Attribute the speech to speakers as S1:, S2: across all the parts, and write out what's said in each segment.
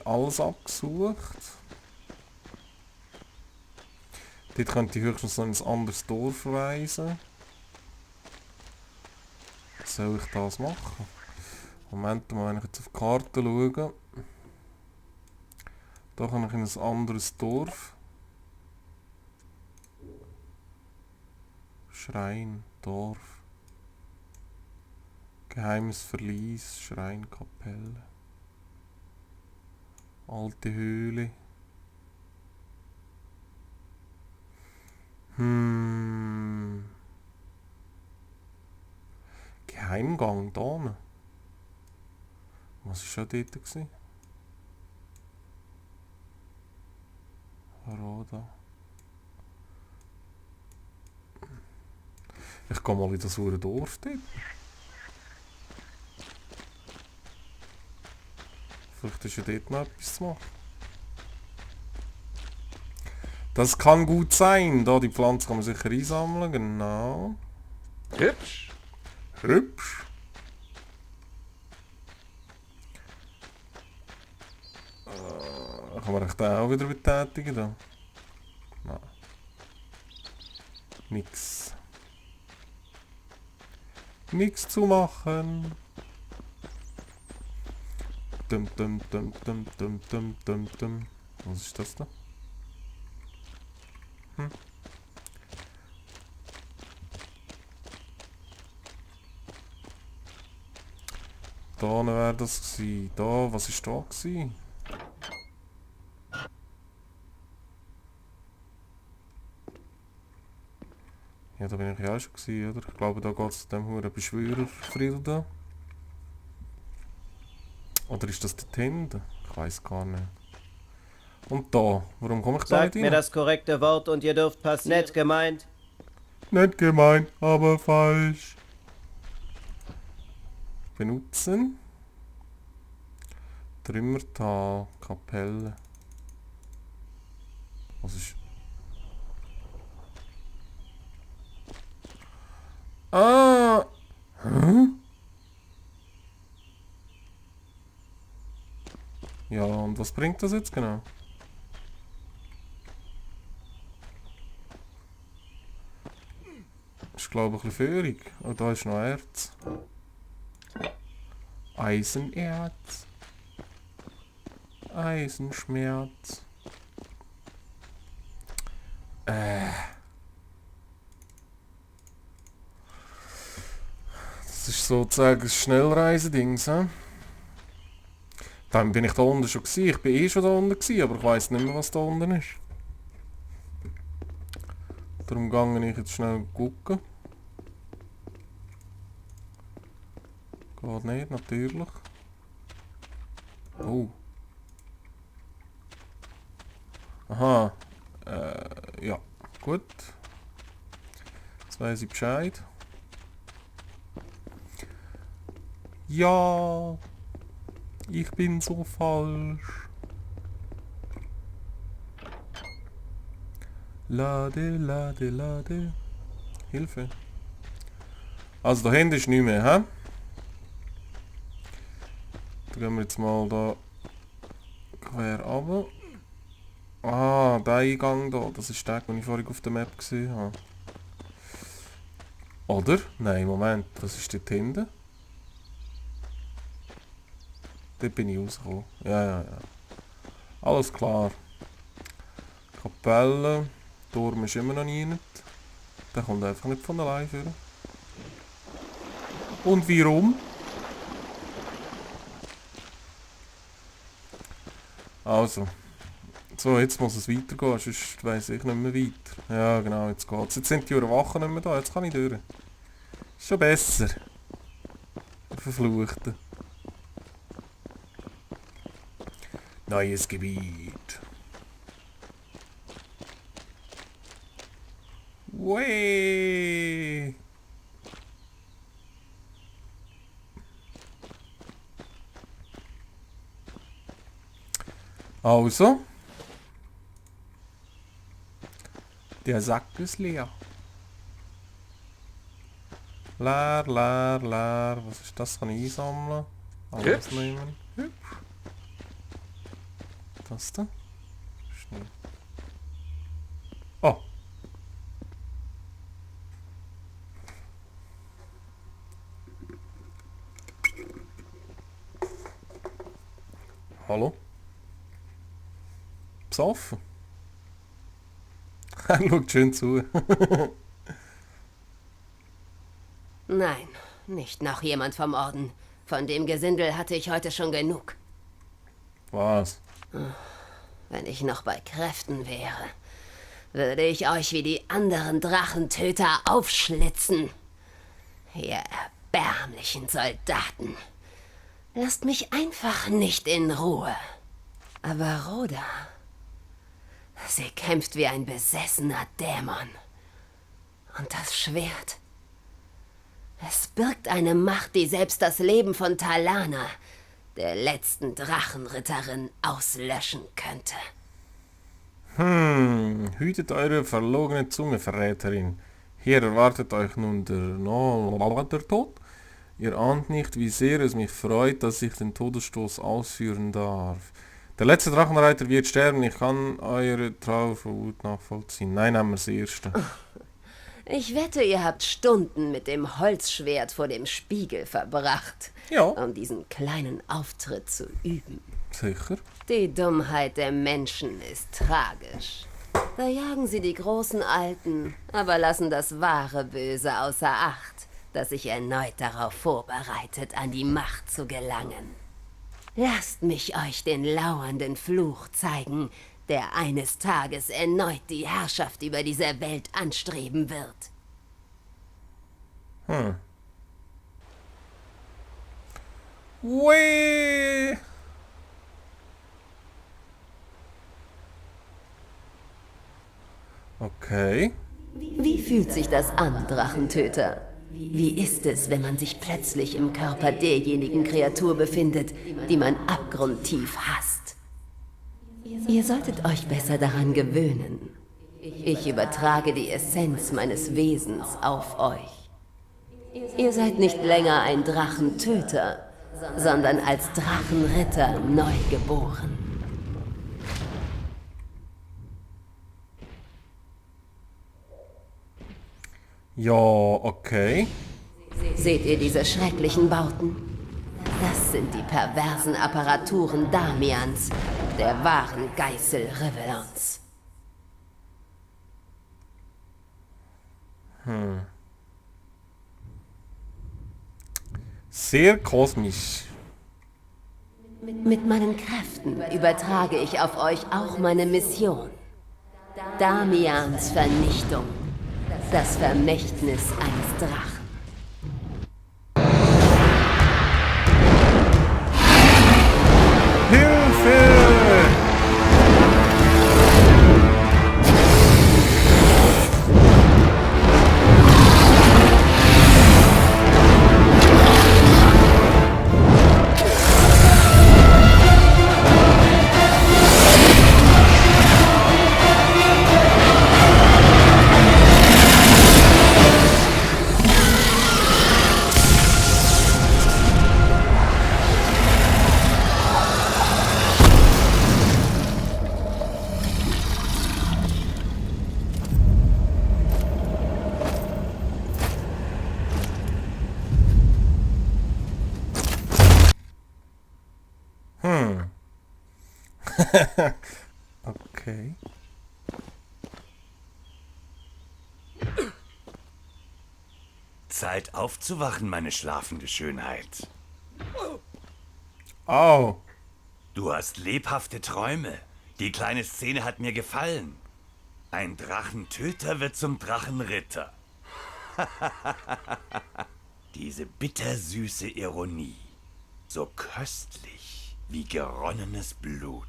S1: alles abgesucht. Dort könnte ich höchstens noch in ein anderes Dorf reisen. Soll ich das machen? Moment mal, wenn ich jetzt auf die Karte schaue. Da kann ich in ein anderes Dorf. Schrein, Dorf. Geheimes Verlies, Schrein, Kapelle. Alte Höhle. Geheimgang da hinten. Was war schon dort gewesen? Roda. Ich gehe mal in das hure Dorf dort. Vielleicht ist ja dort noch etwas zu machen. Das kann gut sein. Da die Pflanze kann man sicher einsammeln, genau.
S2: Hübsch.
S1: Hübsch. Kann man echt den auch wieder betätigen da? Nein. Nix. Nix zu machen. Dum dum dum dum dum dum dum dum. Was ist das da? Da wäre das gewesen. Da, was ist da gewesen? Ja, da bin ich ja auch schon gewesen, oder? Ich glaube, da geht es dem huren Beschwörerfried da. Oder ist das der Tinte? Ich weiß gar nicht. Und da, warum komme ich da
S3: Sagt
S1: nicht
S3: mir
S1: rein?
S3: das korrekte Wort und ihr dürft passieren. Nett gemeint.
S1: Nicht gemeint, aber falsch. Benutzen. Trümmertal, Kapelle. Was ist... Ah! Hä? Ja, und was bringt das jetzt genau? Ist glaube ich ein bisschen feurig. Oh, da ist noch Erz. Eisenerz. Eisenschmerz. Das ist sozusagen ein Schnellreisedings, hä? Dann bin ich da unten schon gewesen. Ich bin eh schon da unten gewesen, aber ich weiss nicht mehr, was da unten ist. Darum gehe ich jetzt schnell gucken. Geht nicht, natürlich. Oh. Aha. Ja, gut. Jetzt weiss ich Bescheid. Ja. Ich bin so falsch. Lade, lade, lade. Hilfe. Also da hinten ist nichts mehr, hä? Da gehen wir jetzt mal da quer runter. Ah, der Eingang da, das ist der, den ich vorhin auf der Map gesehen habe. Oder? Nein, Moment, was ist dort hinten? Dort bin ich rausgekommen. Ja. Alles klar. Kapelle. Turm ist immer noch nicht. Der kommt einfach nicht von allein führen. Und warum? Also. So, jetzt muss es weitergehen, sonst weiss ich nicht mehr weiter. Ja genau, jetzt geht's. Jetzt sind die Wachen nicht mehr da, jetzt kann ich durch. Ist schon besser. Verfluchte. Neues Gebiet. Wee. Also. Der Sack ist leer. Leer, leer, leer. Was ist das? Kann ich einsammeln? Alles
S2: Hübsch.
S1: nehmen. Hübsch. Was da? Schnell. Oh. Hallo? Besoffen? Er schaut schön zu.
S2: Nein, nicht noch jemand vom Orden. Von dem Gesindel hatte ich heute schon genug.
S1: Was?
S2: Wenn ich noch bei Kräften wäre, würde ich euch wie die anderen Drachentöter aufschlitzen. Ihr erbärmlichen Soldaten. Lasst mich einfach nicht in Ruhe. Aber Rhoda, sie kämpft wie ein besessener Dämon. Und das Schwert, es birgt eine Macht, die selbst das Leben von Talana, der letzten Drachenritterin, auslöschen könnte.
S1: Hütet eure verlogene Zunge, Verräterin. Hier erwartet euch nun der Tod. Ihr ahnt nicht, wie sehr es mich freut, dass ich den Todesstoß ausführen darf. Der letzte Drachenreiter wird sterben, ich kann eure Trauerwut nachvollziehen. Nein, nehmen wir das Erste.
S2: Ich wette, ihr habt Stunden mit dem Holzschwert vor dem Spiegel verbracht,
S1: Ja.
S2: um diesen kleinen Auftritt zu üben.
S1: Sicher?
S2: Die Dummheit der Menschen ist tragisch. Da jagen sie die großen Alten, aber lassen das wahre Böse außer Acht, das sich erneut darauf vorbereitet, an die Macht zu gelangen. Lasst mich euch den lauernden Fluch zeigen, der eines Tages erneut die Herrschaft über diese Welt anstreben wird.
S1: Wee. Okay.
S2: Wie fühlt sich das an, Drachentöter? Wie ist es, wenn man sich plötzlich im Körper derjenigen Kreatur befindet, die man abgrundtief hasst? Ihr solltet euch besser daran gewöhnen. Ich übertrage die Essenz meines Wesens auf euch. Ihr seid nicht länger ein Drachentöter, sondern als Drachenritter neu geboren.
S1: Ja, okay.
S2: Seht ihr diese schrecklichen Bauten? Das sind die perversen Apparaturen Damians, der wahren Geißel Rivellons.
S1: Sehr kosmisch.
S2: Mit meinen Kräften übertrage ich auf euch auch meine Mission. Damians Vernichtung. Das Vermächtnis eines Drachen.
S1: Hilfe! Okay.
S4: Zeit aufzuwachen, meine schlafende Schönheit.
S1: Au.
S4: Du hast lebhafte Träume. Die kleine Szene hat mir gefallen. Ein Drachentöter wird zum Drachenritter. Diese bittersüße Ironie. So köstlich wie geronnenes Blut.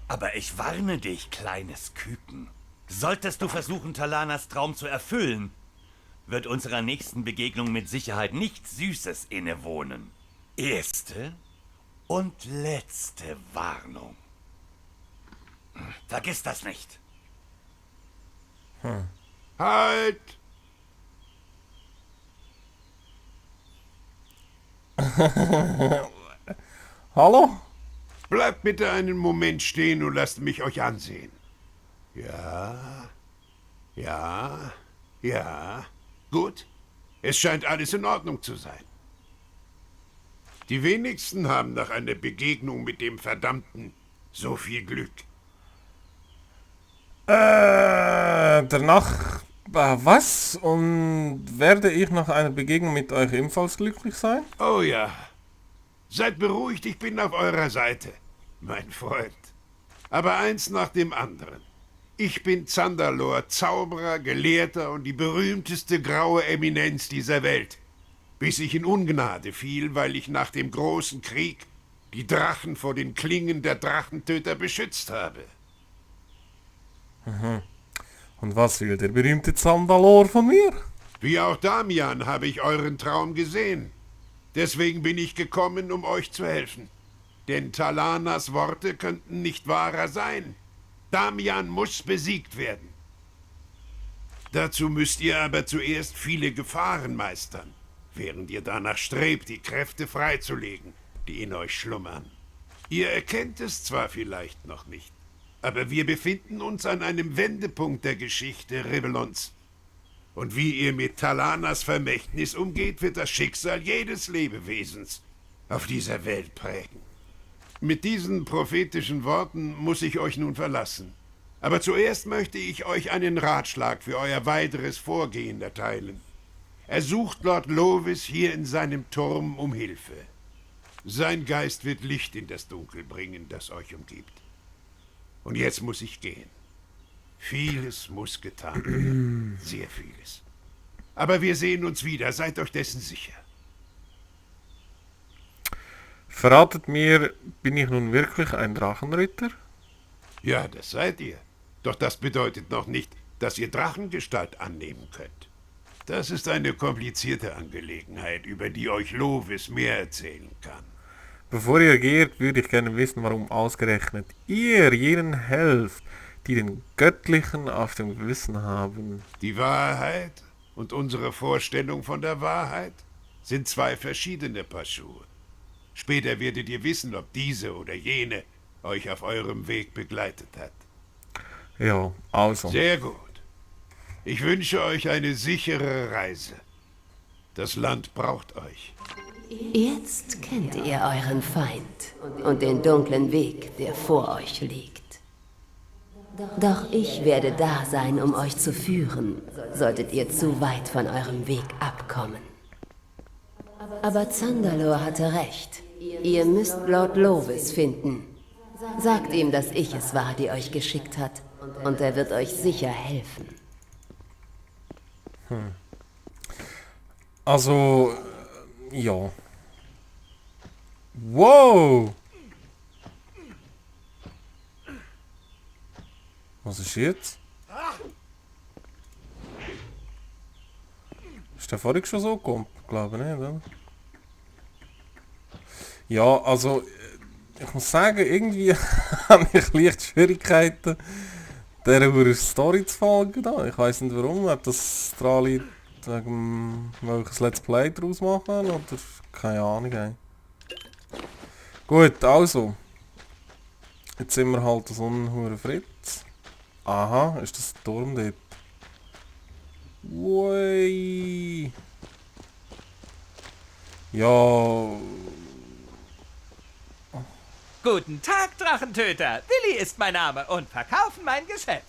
S4: Aber ich warne dich, kleines Küken. Solltest du versuchen, Talanas Traum zu erfüllen, wird unserer nächsten Begegnung mit Sicherheit nichts Süßes innewohnen. Erste und letzte Warnung. Vergiss das nicht.
S5: Halt!
S1: Hallo?
S5: Bleibt bitte einen Moment stehen und lasst mich euch ansehen. Ja, ja, ja. Gut. Es scheint alles in Ordnung zu sein. Die wenigsten haben nach einer Begegnung mit dem Verdammten so viel Glück.
S1: Danach... was? Und werde ich nach einer Begegnung mit euch ebenfalls glücklich sein?
S5: Oh ja. Seid beruhigt, ich bin auf eurer Seite, mein Freund. Aber eins nach dem anderen. Ich bin Zandalor, Zauberer, Gelehrter und die berühmteste graue Eminenz dieser Welt. Bis ich in Ungnade fiel, weil ich nach dem großen Krieg die Drachen vor den Klingen der Drachentöter beschützt habe.
S1: Und was will der berühmte Zandalor von mir?
S5: Wie auch Damian habe ich euren Traum gesehen. Deswegen bin ich gekommen, um euch zu helfen. Denn Talanas Worte könnten nicht wahrer sein. Damian muss besiegt werden. Dazu müsst ihr aber zuerst viele Gefahren meistern, während ihr danach strebt, die Kräfte freizulegen, die in euch schlummern. Ihr erkennt es zwar vielleicht noch nicht, aber wir befinden uns an einem Wendepunkt der Geschichte Revellons. Und wie ihr mit Talanas Vermächtnis umgeht, wird das Schicksal jedes Lebewesens auf dieser Welt prägen. Mit diesen prophetischen Worten muss ich euch nun verlassen. Aber zuerst möchte ich euch einen Ratschlag für euer weiteres Vorgehen erteilen. Ersucht Lord Lovis hier in seinem Turm um Hilfe. Sein Geist wird Licht in das Dunkel bringen, das euch umgibt. Und jetzt muss ich gehen. Vieles muss getan werden. Sehr vieles. Aber wir sehen uns wieder, seid euch dessen sicher.
S1: Verratet mir, bin ich nun wirklich ein Drachenritter?
S5: Ja, das seid ihr. Doch das bedeutet noch nicht, dass ihr Drachengestalt annehmen könnt. Das ist eine komplizierte Angelegenheit, über die euch Lovis mehr erzählen kann.
S1: Bevor ihr geht, würde ich gerne wissen, warum ausgerechnet ihr jenen helft, die den Göttlichen auf dem Gewissen haben.
S5: Die Wahrheit und unsere Vorstellung von der Wahrheit sind zwei verschiedene Paar Schuhe. Später werdet ihr wissen, ob diese oder jene euch auf eurem Weg begleitet hat.
S1: Ja, also.
S5: Sehr gut. Ich wünsche euch eine sichere Reise. Das Land braucht euch.
S2: Jetzt kennt ihr euren Feind und den dunklen Weg, der vor euch liegt. Doch ich werde da sein, um euch zu führen, solltet ihr zu weit von eurem Weg abkommen. Aber Zandalor hatte recht. Ihr müsst Lord Lovis finden. Sagt ihm, dass ich es war, die euch geschickt hat, und er wird euch sicher helfen.
S1: Also, ja. Wow! Was ist jetzt? Ist der vorhin schon so gekommen? Glaube nicht, oder? Ja, also, ich muss sagen, irgendwie habe ich leicht Schwierigkeiten, dieser Story zu folgen. Da. Ich weiß nicht warum, ob das daran liegt, wegen welches Let's Play daraus machen oder keine Ahnung. Ey. Gut, also. Jetzt sind wir halt so ein Hure Fritz. Aha, ist das ein Turm dort? Ui. Ja.
S6: Guten Tag, Drachentöter. Willi ist mein Name und verkaufen mein Geschäft.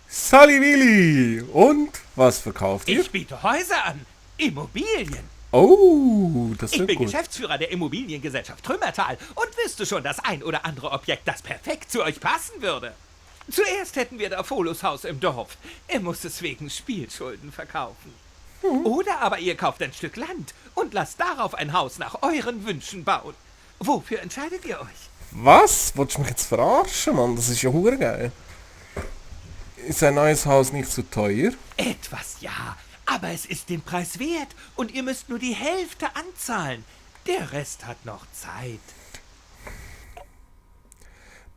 S1: Sally Willi! Und? Was verkauft ihr?
S6: Ich biete Häuser an. Immobilien.
S1: Oh, das
S6: Ich
S1: wird
S6: bin
S1: gut.
S6: Geschäftsführer der Immobiliengesellschaft Trümmertal und wüsste schon das ein oder andere Objekt, das perfekt zu euch passen würde. Zuerst hätten wir da Folos Haus im Dorf. Er muss es wegen Spielschulden verkaufen. Oder aber ihr kauft ein Stück Land und lasst darauf ein Haus nach euren Wünschen bauen. Wofür entscheidet ihr euch?
S1: Was? Wolltest du mich jetzt verarschen, Mann? Das ist ja hure geil. Ist ein neues Haus nicht zu teuer?
S6: Etwas ja, aber es ist den Preis wert und ihr müsst nur die Hälfte anzahlen. Der Rest hat noch Zeit.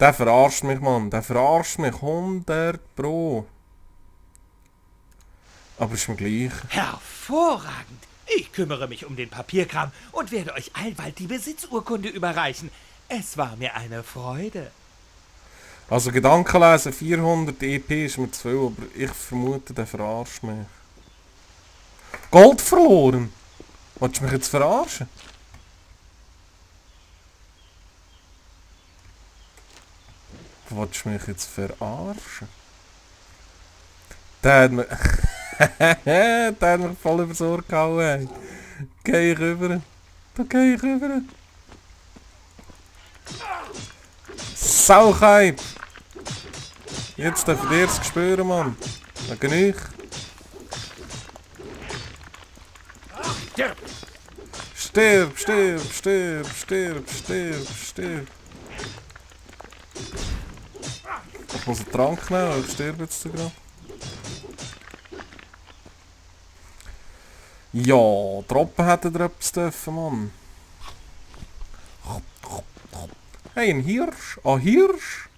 S1: Der verarscht mich, Mann. Der verarscht mich 100 Pro. Aber ist mir gleich.
S6: Hervorragend. Ich kümmere mich um den Papierkram und werde euch allbald die Besitzurkunde überreichen. Es war mir eine Freude.
S1: Also Gedankenlesen 400 EP ist mir zu viel, aber ich vermute, der verarscht mich. Gold verloren? Willst du mich jetzt verarschen? Willst du mich jetzt verarschen? Der hat mir... der hat mich voll übers Ohr gehauen, ey. Geh ich rüber. Da geh ich rüber. Saucheib! Jetzt darf ich es spüren, Mann. Wegen ich. Stirb, stirb, stirb, stirb, stirb, stirb. Ich muss einen Trank nehmen, ich sterbe jetzt gerade. Ja, Tropfen hätten ihr etwas dürfen, Mann. Hey, ein Hirsch? Ein Hirsch?